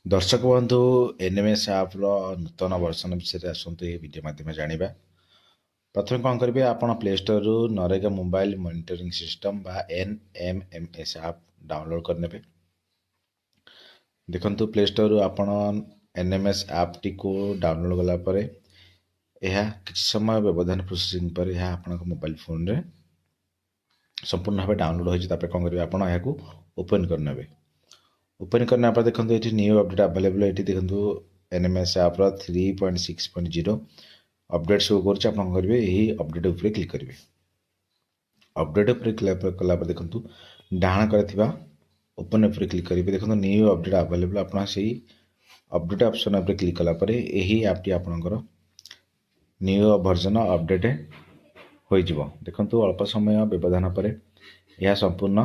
ଦର୍ଶକ ବନ୍ଧୁ, ଏନ୍ଏମ୍ଏସ୍ ଆପ୍ର ନୂତନ ଭର୍ସନ ବିଷୟରେ ଆସନ୍ତୁ ଏହି ଭିଡ଼ିଓ ମାଧ୍ୟମରେ ଜାଣିବା। ପ୍ରଥମେ କ'ଣ କରିବେ ଆପଣ? ପ୍ଲେ ଷ୍ଟୋରରୁ ନରେଗା ମୋବାଇଲ ମନିଟରିଂ ସିଷ୍ଟମ୍ ବା ଏନ୍ଏମ୍ଏମ୍ଏସ୍ ଆପ୍ ଡାଉନଲୋଡ଼ କରିନେବେ। ଦେଖନ୍ତୁ, ପ୍ଲେ ଷ୍ଟୋରରୁ ଆପଣ ଏନ୍ଏମ୍ଏସ୍ ଆପ୍ଟିକୁ ଡାଉନଲୋଡ଼ କଲା ପରେ ଏହା କିଛି ସମୟ ବ୍ୟବଧାନ ପ୍ରୋସେସିଂ ପରେ ଏହା ଆପଣଙ୍କ ମୋବାଇଲ ଫୋନରେ ସମ୍ପୂର୍ଣ୍ଣ ଭାବେ ଡାଉନଲୋଡ଼ ହୋଇଛି। ତାପରେ କ'ଣ କରିବେ ଆପଣ? ଏହାକୁ ଓପନ୍ କରିନେବେ। ଓପନ୍ କରିନେବା ପରେ ଦେଖନ୍ତୁ, ଏଠି ନ୍ୟୁ ଅପଡ଼େଟ୍ ଆଭେଲେବଲ୍। ଏଠି ଦେଖନ୍ତୁ, ଏନ୍ଏମ୍ଏସ୍ ଆପ୍ର 3.6.0 ଅପଡ଼େଟ୍ ଶୋ କରୁଛି। ଆପଣ କ'ଣ କରିବେ? ଏହି ଅପଡ଼େଟ୍ ଉପରେ କ୍ଲିକ୍ କରିବେ। ଅପଡ଼େଟ୍ ଉପରେ କ୍ଲିକ୍ କଲା ପରେ ଦେଖନ୍ତୁ, ଡାହାଣ କରେ ଥିବା ଓପନ୍ ଉପରେ କ୍ଲିକ୍ କରିବେ। ଦେଖନ୍ତୁ, ନ୍ୟୁ ଅପଡ଼େଟ୍ ଆଭେଲେବଲ୍। ଆପଣ ସେଇ ଅପଡ଼େଟ୍ ଅପସନ୍ ଉପରେ କ୍ଲିକ୍ କଲା ପରେ ଏହି ଆପ୍ଟି ଆପଣଙ୍କର ନ୍ୟୁ ଭର୍ଜନ ଅପଡ଼େଟ୍ ହୋଇଯିବ। ଦେଖନ୍ତୁ, ଅଳ୍ପ ସମୟ ବ୍ୟବଧାନ ପରେ ଏହା ସମ୍ପୂର୍ଣ୍ଣ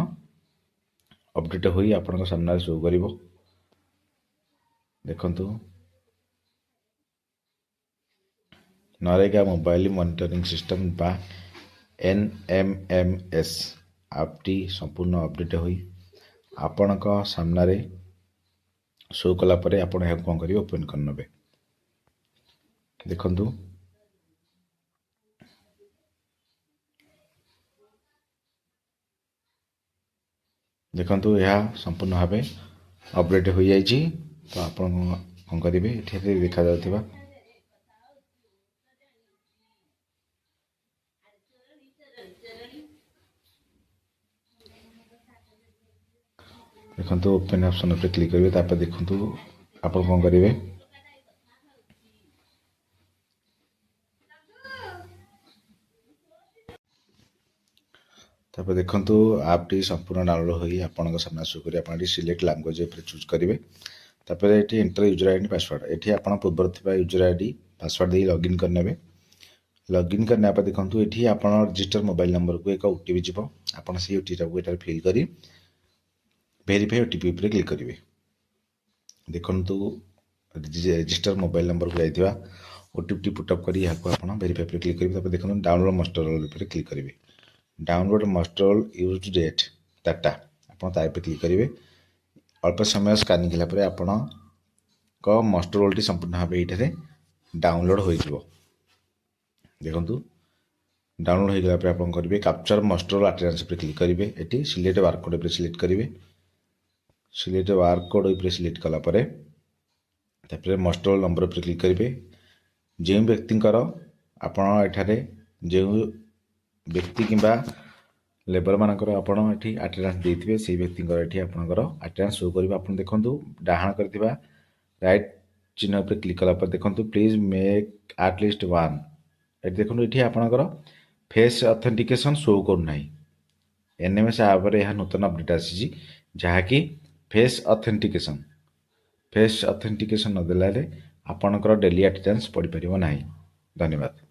ଅପଡ଼େଟ୍ ହୋଇ ଆପଣଙ୍କ ସାମ୍ନାରେ ଶୋ କରିବ। ଦେଖନ୍ତୁ, ନରେଗା ମୋବାଇଲ ମନିଟରିଂ ସିଷ୍ଟମ୍ ବା ଏନ୍ଏମ୍ଏମ୍ଏସ୍ ଆପ୍ଟି ସମ୍ପୂର୍ଣ୍ଣ ଅପଡ଼େଟ୍ ହୋଇ ଆପଣଙ୍କ ସାମ୍ନାରେ ଶୋ କଲା ପରେ ଆପଣ ଏହାକୁ କ'ଣ କରିବେ? ଓପନ୍ କରିନେବେ। ଦେଖନ୍ତୁ, ଦେଖନ୍ତୁ, ଏହା ସମ୍ପୂର୍ଣ୍ଣ ଭାବେ ଅପଡ଼େଟ୍ ହୋଇଯାଇଛି। ତ ଆପଣ କ'ଣ କରିବେ? ଏଠାରେ ଦେଖାଯାଉଥିବା ଦେଖନ୍ତୁ, ଓପେନ୍ ଅପସନ୍ ଉପରେ କ୍ଲିକ୍ କରିବେ। ତାପରେ ଦେଖନ୍ତୁ, ଆପଣ କ'ଣ କରିବେ? ତାପରେ ଦେଖନ୍ତୁ, ଆପ୍ଟି ସମ୍ପୂର୍ଣ୍ଣ ଡାଉନଲୋଡ଼ ହୋଇ ଆପଣଙ୍କ ସାମ୍ନା ଶୋ କରିବେ। ଆପଣ ଏଠି ସିଲେକ୍ଟ ଲାଙ୍ଗୁଏଜ୍ ଉପରେ ଚୁଜ୍ କରିବେ। ତାପରେ ଏଠି ଏଣ୍ଟର ୟୁଜର୍ ଆଇଡି, ପାସୱାର୍ଡ଼। ଏଠି ଆପଣ ପୂର୍ବରୁ ଥିବା ୟୁଜର୍ ଆଇଡି, ପାସୱାର୍ଡ଼ ଦେଇ ଲଗ୍ଇନ୍ କରିନେବେ। ଲଗ୍ଇନ୍ କରିନେବା ପରେ ଦେଖନ୍ତୁ, ଏଠି ଆପଣ ରେଜିଷ୍ଟର ମୋବାଇଲ ନମ୍ବରକୁ ଏକ ଓଟିପି ଯିବ। ଆପଣ ସେଇ ଓଟିପିଟାକୁ ଏଠାରେ ଫିଲ୍ କରି ଭେରିଫାଇ ଓଟିପି ଉପରେ କ୍ଲିକ୍ କରିବେ। ଦେଖନ୍ତୁ, ରେଜିଷ୍ଟର ମୋବାଇଲ ନମ୍ବରକୁ ଯାଇଥିବା ଓଟିପିଟି ପୁଟଅପ୍ କରି ଏହାକୁ ଆପଣ ଭେରିଫାଇ ଉପରେ କ୍ଲିକ୍ କରିବେ। ତାପରେ ଦେଖନ୍ତୁ, ଡାଉନଲୋଡ଼ ମଷ୍ଟର ରୋଲ୍ ଉପରେ କ୍ଲିକ୍ କରିବେ। Download muster roll use date data, ଆପଣ ତା ଉପରେ କ୍ଲିକ୍ କରିବେ। ଅଳ୍ପ ସମୟ ସ୍କାନିଂ ହେଲା ପରେ ଆପଣଙ୍କ ମଷ୍ଟର ରୋଲ୍ଟି ସମ୍ପୂର୍ଣ୍ଣ ଭାବେ ଏଇଠାରେ ଡାଉନଲୋଡ଼ ହୋଇଯିବ। ଦେଖନ୍ତୁ, ଡାଉନଲୋଡ଼ ହୋଇଗଲା ପରେ ଆପଣ କରିବେ, କ୍ୟାପଚର ମଷ୍ଟର ରୋଲ୍ ଆଟେଣ୍ଡାନ୍ସ ଉପରେ କ୍ଲିକ୍ କରିବେ। ଏଠି ସିଲେକ୍ଟ ୱାର୍କ କୋଡ଼ ଉପରେ ସିଲେକ୍ଟ କରିବେ। ସିଲେକ୍ଟ ୱାର୍କ କୋଡ଼ ଉପରେ ସିଲେକ୍ଟ କଲା ପରେ ତାପରେ ମଷ୍ଟର ରୋଲ୍ ନମ୍ବର ଉପରେ କ୍ଲିକ୍ କରିବେ। ଯେଉଁ ବ୍ୟକ୍ତିଙ୍କର ଆପଣ ଏଠାରେ, ଯେଉଁ ବ୍ୟକ୍ତି କିମ୍ବା ଲେବରମାନଙ୍କର ଆପଣ ଏଠି ଆଟେଣ୍ଡାନ୍ସ ଦେଇଥିବେ, ସେଇ ବ୍ୟକ୍ତିଙ୍କର ଏଠି ଆପଣଙ୍କର ଆଟେଣ୍ଡାନ୍ସ ଶୋ କରିବ। ଆପଣ ଦେଖନ୍ତୁ, ଡାହାଣ କରିଥିବା ରାଇଟ୍ ଚିହ୍ନ ଉପରେ କ୍ଲିକ୍ କଲା ପରେ ଦେଖନ୍ତୁ, please make at least one. ଏଠି ଦେଖନ୍ତୁ, ଏଠି ଆପଣଙ୍କର ଫେସ୍ ଅଥେଣ୍ଟିକେସନ୍ ଶୋ କରୁନାହିଁ। ଏନ୍ଏମ୍ଏସ୍ ଆପ୍ରେ ଏହା ନୂତନ ଅପଡ଼େଟ୍ ଆସିଛି, ଯାହାକି ଫେସ୍ ଅଥେଣ୍ଟିକେସନ୍ ନଦେଲେ ଆପଣଙ୍କର ଡେଲି ଆଟେଣ୍ଡାନ୍ସ ପଡ଼ିପାରିବ ନାହିଁ। ଧନ୍ୟବାଦ।